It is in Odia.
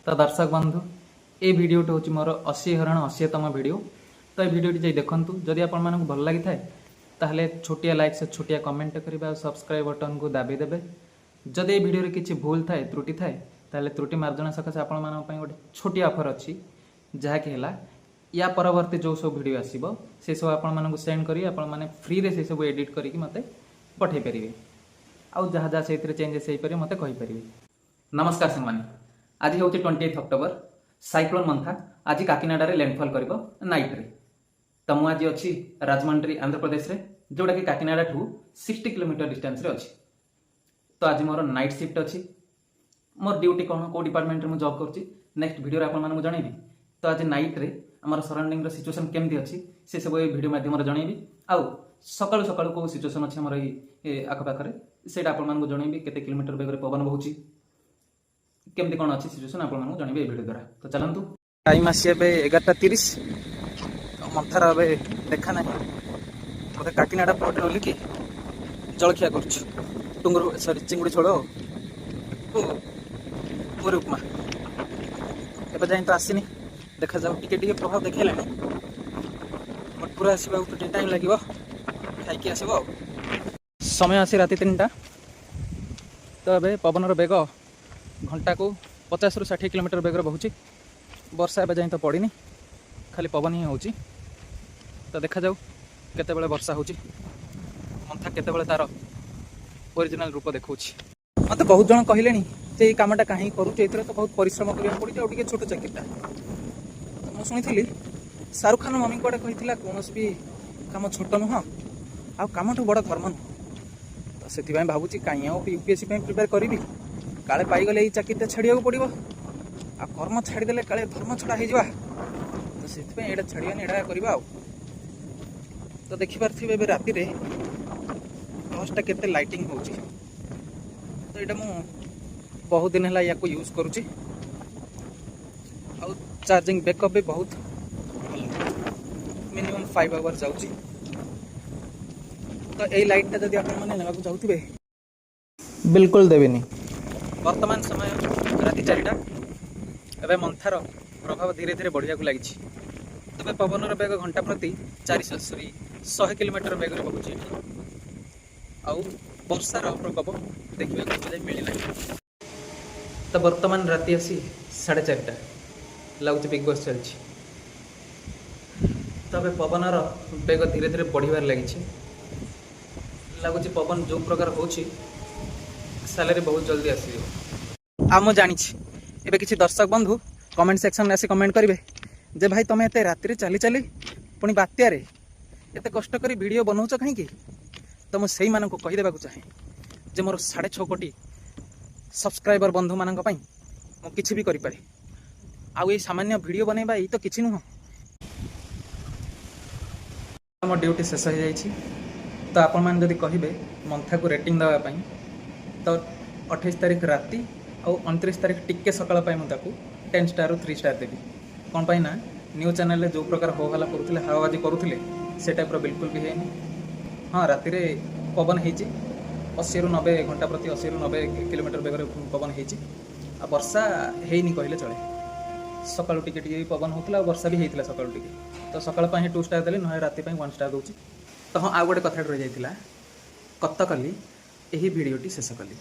ତ ଦର୍ଶକ ବନ୍ଧୁ, ଏ ଭିଡ଼ିଓଟି ହେଉଛି ମୋର 80 ହରଣ 80ତମ ଭିଡ଼ିଓ। ତ ଏ ଭିଡ଼ିଓଟି ଯାଇ ଦେଖନ୍ତୁ। ଯଦି ଆପଣମାନଙ୍କୁ ଭଲ ଲାଗିଥାଏ, ତାହେଲେ ଛୋଟିଆ ଲାଇକ୍ ସେ ଛୋଟିଆ କମେଣ୍ଟ କରିବେ ଆଉ ସବସ୍କ୍ରାଇବ୍ ବଟନକୁ ଦାବି ଦେବେ। ଯଦି ଏ ଭିଡ଼ିଓରେ କିଛି ଭୁଲ ଥାଏ, ତ୍ରୁଟି ଥାଏ, ତାହେଲେ ତ୍ରୁଟି ମାର୍ଜନା ସକାଶେ ଆପଣମାନଙ୍କ ପାଇଁ ଗୋଟେ ଛୋଟିଆ ଅଫର୍ ଅଛି, ଯାହାକି ହେଲା ୟା ପରବର୍ତ୍ତୀ ଯେଉଁ ସବୁ ଭିଡ଼ିଓ ଆସିବ, ସେସବୁ ଆପଣମାନଙ୍କୁ ସେଣ୍ଡ କରି ଆପଣମାନେ ଫ୍ରିରେ ସେସବୁ ଏଡ଼ିଟ୍ କରିକି ମୋତେ ପଠାଇ ପାରିବେ ଆଉ ଯାହା ଯାହା ସେଇଥିରେ ଚେଞ୍ଜେସ୍ ହେଇପାରିବ, ମୋତେ କହିପାରିବେ। ନମସ୍କାର ସାଙ୍ଗମାନେ, ଆଜି ହେଉଛି 28 ଅକ୍ଟୋବର। ସାଇକ୍ଲୋନ୍ ମନ୍ଥା ଆଜି କାକିନାଡ଼ାରେ ଲ୍ୟାଣ୍ଡଫଲ୍ କରିବ ନାଇଟ୍ରେ। ତ ମୁଁ ଆଜି ଅଛି ରାଜମଣ୍ଡ୍ରି, ଆନ୍ଧ୍ରପ୍ରଦେଶରେ, ଯେଉଁଟାକି କାକିନାଡ଼ାଠୁ 60 କିଲୋମିଟର ଡିଷ୍ଟାନ୍ସରେ ଅଛି। ତ ଆଜି ମୋର ନାଇଟ୍ ସିଫ୍ଟ ଅଛି। ମୋର ଡ୍ୟୁଟି କ'ଣ, କେଉଁ ଡିପାର୍ଟମେଣ୍ଟରେ ମୁଁ ଜବ୍ କରୁଛି, ନେକ୍ସଟ ଭିଡ଼ିଓରେ ଆପଣମାନଙ୍କୁ ଜଣେଇବି। ତ ଆଜି ନାଇଟ୍ରେ ଆମର ସରାଉଣ୍ଡିଂର ସିଚୁଏସନ୍ କେମିତି ଅଛି, ସେସବୁ ଏଇ ଭିଡ଼ିଓ ମାଧ୍ୟମରେ ଜଣେଇବି। ଆଉ ସକାଳୁ ସକାଳୁ କେଉଁ ସିଚୁଏସନ୍ ଅଛି ଆମର ଏଇ ଆଖପାଖରେ, ସେଇଟା ଆପଣମାନଙ୍କୁ ଜଣେଇବି। କେତେ କିଲୋମିଟର ବେଗରେ ପବନ ବହୁଛି, କେମିତି କ'ଣ ଅଛି ସିଚୁଏସନ୍, ଆପଣମାନଙ୍କୁ ଜଣେଇବି ଏଇ ଭିଡ଼ିଓ ଦ୍ୱାରା। ତ ଚାଲନ୍ତୁ। ଟାଇମ୍ ଆସି ଏବେ 11ଟା 30। ମନ୍ଥାର ଏବେ ଦେଖା ନାହିଁ। ବୋଧେ କାକିନାଡ଼ା ପୋର୍ଟରେ ଓହ୍ଲିକି ଜଳଖିଆ କରୁଛୁ, ଟୁଙ୍ଗୁରୁ, ସରି, ଚିଙ୍ଗୁଡ଼ି ଝୋଳ ଓ ପୁରୀ ଉପମା। ଏବେ ଯାଏଁ ତ ଆସିନି, ଦେଖାଯାଉ। ଟିକେ ଟିକେ ପ୍ରଭାବ ଦେଖେଇଲାଣି, ବଟ୍ ପୁରା ଆସିବାକୁ ତ ଟିକେ ଟାଇମ୍ ଲାଗିବ। ଖାଇକି ଆସିବ। ଆଉ ସମୟ ଆସି ରାତି 3ଟା। ତ ଏବେ ପବନର ବେଗ ଘଣ୍ଟାକୁ 50ରୁ 60 କିଲୋମିଟର ବେଗରେ ବହୁଛି। ବର୍ଷା ଏବେ ଯାଏଁ ତ ପଡ଼ିନି, ଖାଲି ପବନ ହିଁ ହେଉଛି। ତ ଦେଖାଯାଉ କେତେବେଳେ ବର୍ଷା ହେଉଛି, ମନ୍ଥା କେତେବେଳେ ତାର ଓରିଜିନାଲ ରୂପ ଦେଖାଉଛି। ମୋତେ ବହୁତ ଜଣ କହିଲେଣି ଯେ ଏଇ କାମଟା କାହିଁକି କରୁଛୁ, ଏଥିରେ ତ ବହୁତ ପରିଶ୍ରମ କରିବାକୁ ପଡ଼ୁଛି ଆଉ ଟିକେ ଛୋଟ ଚାକିରିଟା। ତ ମୁଁ ଶୁଣିଥିଲି ଶାହରୁଖ ଖାନ ମମି କୁଆଡ଼େ କହିଥିଲା, କୌଣସି ବି କାମ ଛୋଟ ନୁହଁ ଆଉ କାମଠୁ ବଡ଼ ଧର୍ମ ନୁହଁ। ତ ସେଥିପାଇଁ ଭାବୁଛି, କାହିଁ ଆଉ ୟୁପିଏସ୍ସି ପାଇଁ ପ୍ରିପେୟାର କରିବି? କାଳେ ପାଇଗଲେ ଏଇ ଚାକିରିଟା ଛାଡ଼ିବାକୁ ପଡ଼ିବ ଆଉ କର୍ମ ଛାଡ଼ିଦେଲେ କାଳେ ଧର୍ମ ଛଡ଼ା ହେଇଯିବା। ତ ସେଥିପାଇଁ ଏଇଟା ଛାଡ଼ିବାନି, ଏଇଟା କରିବା। ଆଉ ତ ଦେଖିପାରୁଥିବେ ଏବେ ରାତିରେ ଟର୍ଚ୍ଚଟା କେତେ ଲାଇଟିଂ ହେଉଛି। ତ ଏଇଟା ମୁଁ ବହୁତ ଦିନ ହେଲା ୟାକୁ ୟୁଜ୍ କରୁଛି ଆଉ ଚାର୍ଜିଂ ବ୍ୟାକଅପ୍ ବି ବହୁତ ଭଲ, ମିନିମମ୍ 5 ଆୱାର ଯାଉଛି। ତ ଏଇ ଲାଇଟ୍ଟା ଯଦି ଆପଣମାନେ ନେବାକୁ ଚାହୁଁଥିବେ, ବିଲକୁଲ ଦେବେନି। ବର୍ତ୍ତମାନ ସମୟ ରାତି 4ଟା। ଏବେ ମନ୍ଥାର ପ୍ରଭାବ ଧୀରେ ଧୀରେ ବଢ଼ିବାକୁ ଲାଗିଛି। ତେବେ ପବନର ବେଗ ଘଣ୍ଟା ପ୍ରତି 400, ସରି, 100 କିଲୋମିଟର ବେଗରେ ବହୁଛି ଏଠି। ଆଉ ବର୍ଷାର ପ୍ରକୋପ ଦେଖିବାକୁ ଏବେ ଯାଏଁ ମିଳିନାହିଁ। ତ ବର୍ତ୍ତମାନ ରାତି ଆସି 4:30। ଲାଗୁଛି ବିଗ୍ ବସ୍ ଚାଲିଛି। ତବେ ପବନର ବେଗ ଧୀରେ ଧୀରେ ବଢ଼ିବାରେ ଲାଗିଛି। ଲାଗୁଛି ପବନ ଯେଉଁ ପ୍ରକାର ହେଉଛି, ସାଲାରୀ ବହୁତ ଜଲ୍ଦି ଆସିଯିବ। ଆଉ ମୁଁ ଜାଣିଛି, ଏବେ କିଛି ଦର୍ଶକ ବନ୍ଧୁ କମେଣ୍ଟ ସେକ୍ସନରେ ଆସି କମେଣ୍ଟ କରିବେ ଯେ ଭାଇ, ତମେ ଏତେ ରାତିରେ ଚାଲି ଚାଲି, ପୁଣି ବାତ୍ୟାରେ ଏତେ କଷ୍ଟ କରି ଭିଡ଼ିଓ ବନଉଛ କାହିଁକି? ତ ମୁଁ ସେଇମାନଙ୍କୁ କହିଦେବାକୁ ଚାହେଁ ଯେ ମୋର 6.5 କୋଟି ସବସ୍କ୍ରାଇବର ବନ୍ଧୁମାନଙ୍କ ପାଇଁ ମୁଁ କିଛି ବି କରିପାରେ। ଆଉ ଏଇ ସାମାନ୍ୟ ଭିଡ଼ିଓ ବନେଇବା, ଏଇ ତ କିଛି ନୁହଁ। ମୋ ଡ୍ୟୁଟି ଶେଷ ହେଇଯାଇଛି। ତ ଆପଣମାନେ ଯଦି କହିବେ ମନ୍ଥାକୁ ରେଟିଂ ଦେବା ପାଇଁ, ତ 28 ତାରିଖ ରାତି ଆଉ 29 ତାରିଖ ଟିକେ ସକାଳ ପାଇଁ ମୁଁ ତାକୁ 10 ଷ୍ଟାରରୁ 3 ଷ୍ଟାର ଦେବି। କ'ଣ ପାଇଁ ନା ନ୍ୟୁଜ୍ ଚ୍ୟାନେଲରେ ଯେଉଁ ପ୍ରକାର ହୋ ହାଲା କରୁଥିଲେ, ହାୱାବାଜି କରୁଥିଲେ, ସେ ଟାଇପ୍ର ବିଲକୁଲ ବି ହେଇନି। ହଁ, ରାତିରେ ପବନ ହେଇଛି, 80ରୁ 90, ଘଣ୍ଟା ପ୍ରତି 80ରୁ 90 କିଲୋମିଟର ବେଗରେ ପବନ ହେଇଛି। ଆଉ ବର୍ଷା ହେଇନି କହିଲେ ଚଳେ। ସକାଳୁ ଟିକେ ଟିକେ ବି ପବନ ହେଉଥିଲା ଆଉ ବର୍ଷା ବି ହେଇଥିଲା ସକାଳୁ ଟିକେ। ତ ସକାଳ ପାଇଁ 2 ଷ୍ଟାର ଦେଲି, ନହେଲେ ରାତି ପାଇଁ 1 ଷ୍ଟାର ଦେଉଛି। ତ ହଁ, ଆଉ ଗୋଟେ କଥାଟା ରହିଯାଇଥିଲା, ଗତକାଲି ଏହି ଭିଡ଼ିଓଟି ଶେଷ କଲି।